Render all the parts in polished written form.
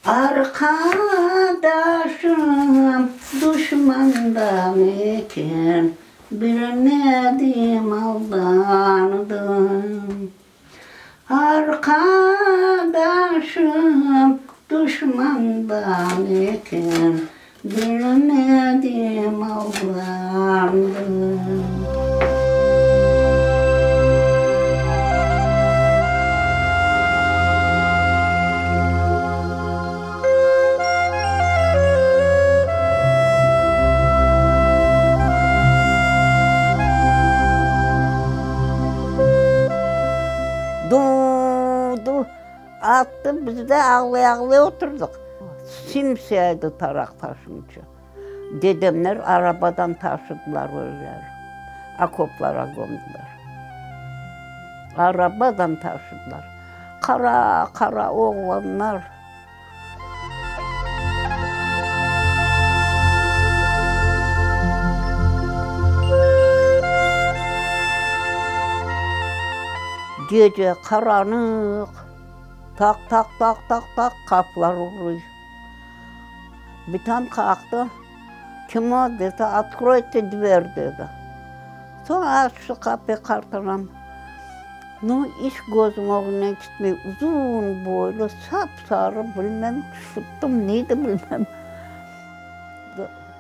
Arqadaşım duşmandan eken, Bilmedim, aldandım. Arqadaşım duşmandan eken, Bilmedim, aldandım. Du-du attı, biz de ağlay-ağlay oturdıq. Simsiya edi Taraq taşnıñ içi. Dedemler arabadan taşıdılar ölüleri, okoplara gömdiler. Arabadan taşıdılar. Qara-qara oğlanlar. Gece qaranıq, taq-taq-taq-taq-taq qapılar uruy. Bitam qalqtı, Kim o? dedi, Otkroyte dver, dedi. Soñ açtı qapıyı qartanam. Nu, iç közüm ögünden ketmey, uzun boylu, sap-sarı, bilmem, şuttım, neydi bilmem.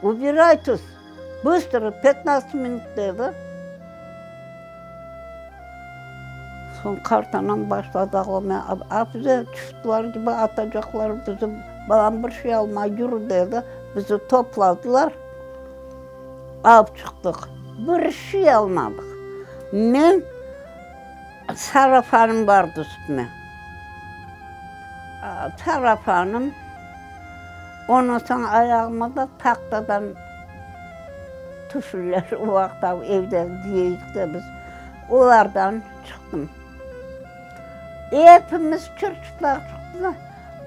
Ubiraytes, bıstro, petnadtsat minut, dedi. Soñ qartanam başladı ağlamaya, a bize çufutlar kibi atacaqlar bizi, balam bir şey alma, yür, dedi. Bizi topladılar. Alıp çıqtıq. Bir şey almadıq. Men, sarafanım bardı üstüme. Sarafanım, ondan soñ ayağıma da tahtadan tufliler, o vaqıt evde giyeydik de biz, olardan çıqtım. Epimiz çır-çıplaq çıqtıq.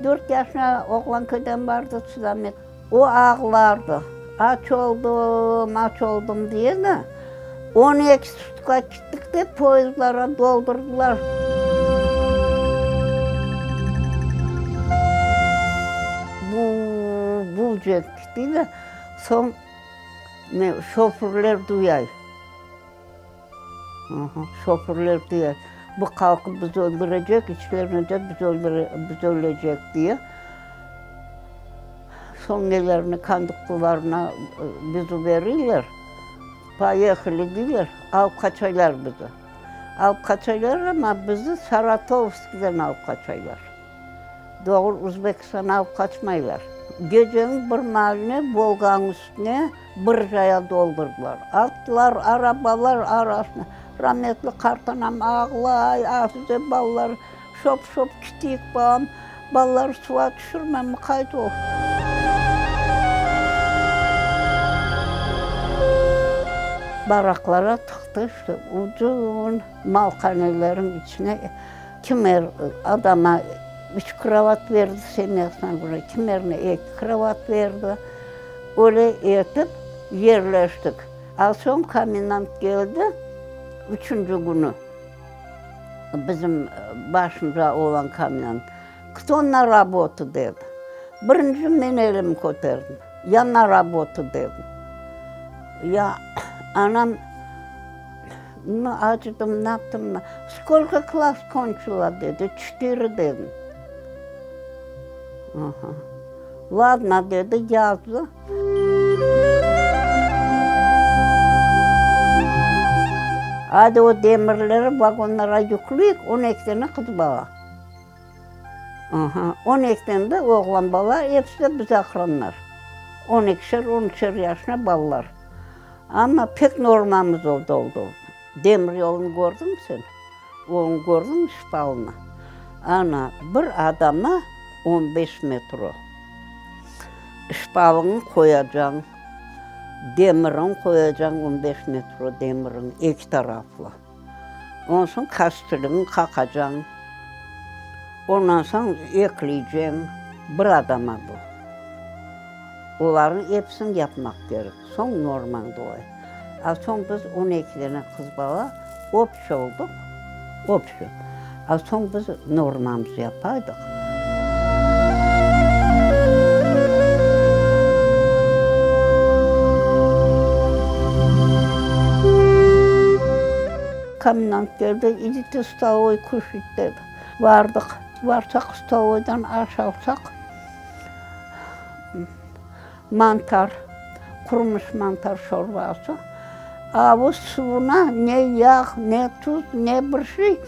Dört yaşına oğlan kedem bardı, Sıdamet. O ağlardı, Aç oldım, aç oldım diye de, 12 sutka kettik de, poyezdlara doldurdılar. Bu, bu cenk bitti de, soñ ne, şoförler duyay. Şoförler diye, bu qalqıp bizi öldürecek, içlerine de biz ölecek diye. Soñ nelerini, konduktorlarına bizi verirler, poyehali deyler, alıp qaçaylar bizi. Alıp qaçaylar amma bizi Saratovskiyden alıp qaçaylar. Doğru Uzbekistan'a alıp qaçmaylar. Geceniñ bir maaline Volganıñ üstüne bir jaya doldurdılar. Atlar, arabalar arasına. Rametli qartanam ağlay, Afize balalar, şop-şop kitiyik balam, balalar suva tüşürme, muqayt ol. Baraklara tıqtı, işte, uzun malhaneleriñ içine. Kimer adama üç krovat berdi semyasına köre, kimerine eki krovat berdi. Öyle etip yerleştik. A soñ komendant keldi, üçünci künü bizim başımıza olan komendant, Kto na rabotu? dedi. Birinci men elimi köterdim, Ya na rabotu dedim. Ya anam. Nu, acıdım, ne yaptım? Skolko klass konçila, dedi, çetiri dedim. Aha. Ladno, dedi, yazdı. Aydı o demirleri vagonlara yükleyik, 12 tane qız bala. Aha, 12 tane de oğlan bala, episi de biz aqranlar. On ekişer, on üçer yaşına balalar. Amma pek normamız oldı. Demir yolunı kördiñmi sen? Onı kördiñmi şpalını? Ana, bir adama 15 metro. Şpalıñı qoyacañ, demiriñ qoyacañ, 15 metro demiriñ, eki taraflı. Ondan soñ kastiliñi qaqacañ, ondan soñ ekleyceñ, bir adama bu. Olarnıñ episini yapmaq kerek, soñ normañ doğay. A soñ biz 12 dene qız bala obşi olduq, obşi. A soñ biz normamızı yapaydıq. Komendant keldi, idite stolovoy kuşat dedi. Bardıq. Barsaq, stolovoydan aş alsaq, mantar, qurumış mantar şorbası. Avu suvuna ne yağ, ne tuz, ne bir şey,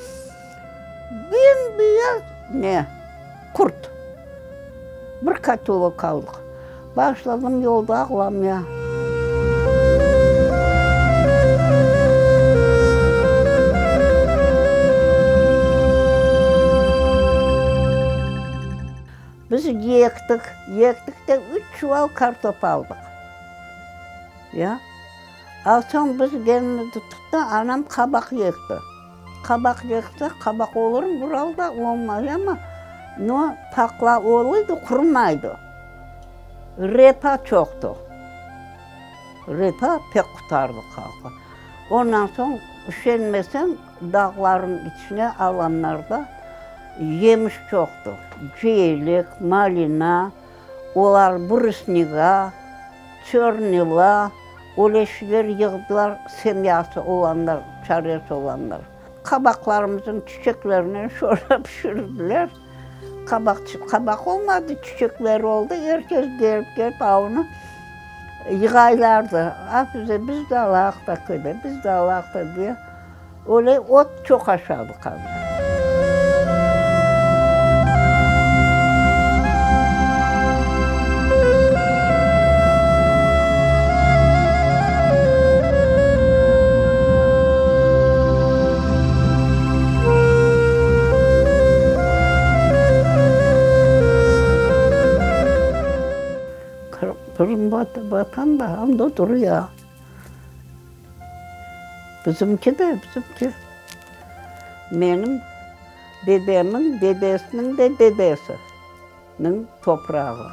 bem-beyaz ne, qurt. Bir katölok aldıq. Başladım yolda ağlamaya. Biz ektik, ektik de üç çuval kartop aldıq. Ya. Al soñ biz genimizni tuttı, anam qabaq ekti. Qabaq ekti, qabaq olurmı Uralda, olmay amma, no, paqla oluydı, qurumaydı. Repa çoqtu. Repa pek qutardı halqı. Ondan soñ, üşenmeseñ, dağlarnıñ içine alanlarda yemiş çoqtu. Ceylek, malina, olar brusniga, çörnila, öyle şeyler yığdılar, semyası olanlar, çaresi olanlar. Qabaqlarımıznıñ çiçeklerinen şorba pişirdiler. Qabaq, qabaq olmadı, çiçekler oldı, er kes kelip, kelip avnı yığaylardı. Afize, biz de alayıq da köyde, biz de alayıq da diye, öyle ot çoq aşadıq anda. Qırım vatan da anda duruya. Bizimki de, bizimki. Menim dedemniñ dedesiniñ de dedesi. Nıñ toprağı.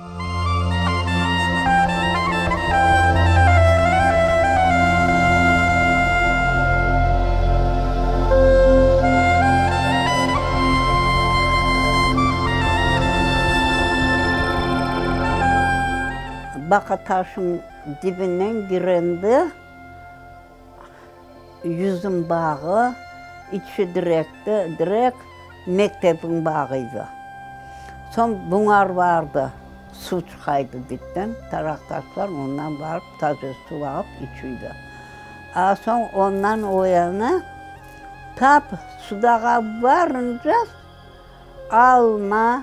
Baqa taşıñ dibinden girende. Yüzüm bağı, içi direkti, direk mektepniñ bağıydı. Soñ buñar vardı, suv çıqaydı dipten, taraqtaşlar ondan barıp taze suv alıp içüydi. A soñ ondan o yana tap Sudağa varınca alma,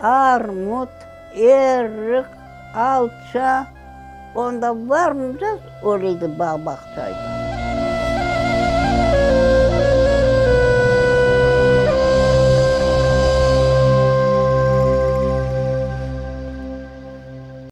armut, erik, alça, onda varınca öyle bağ-bağçaydı.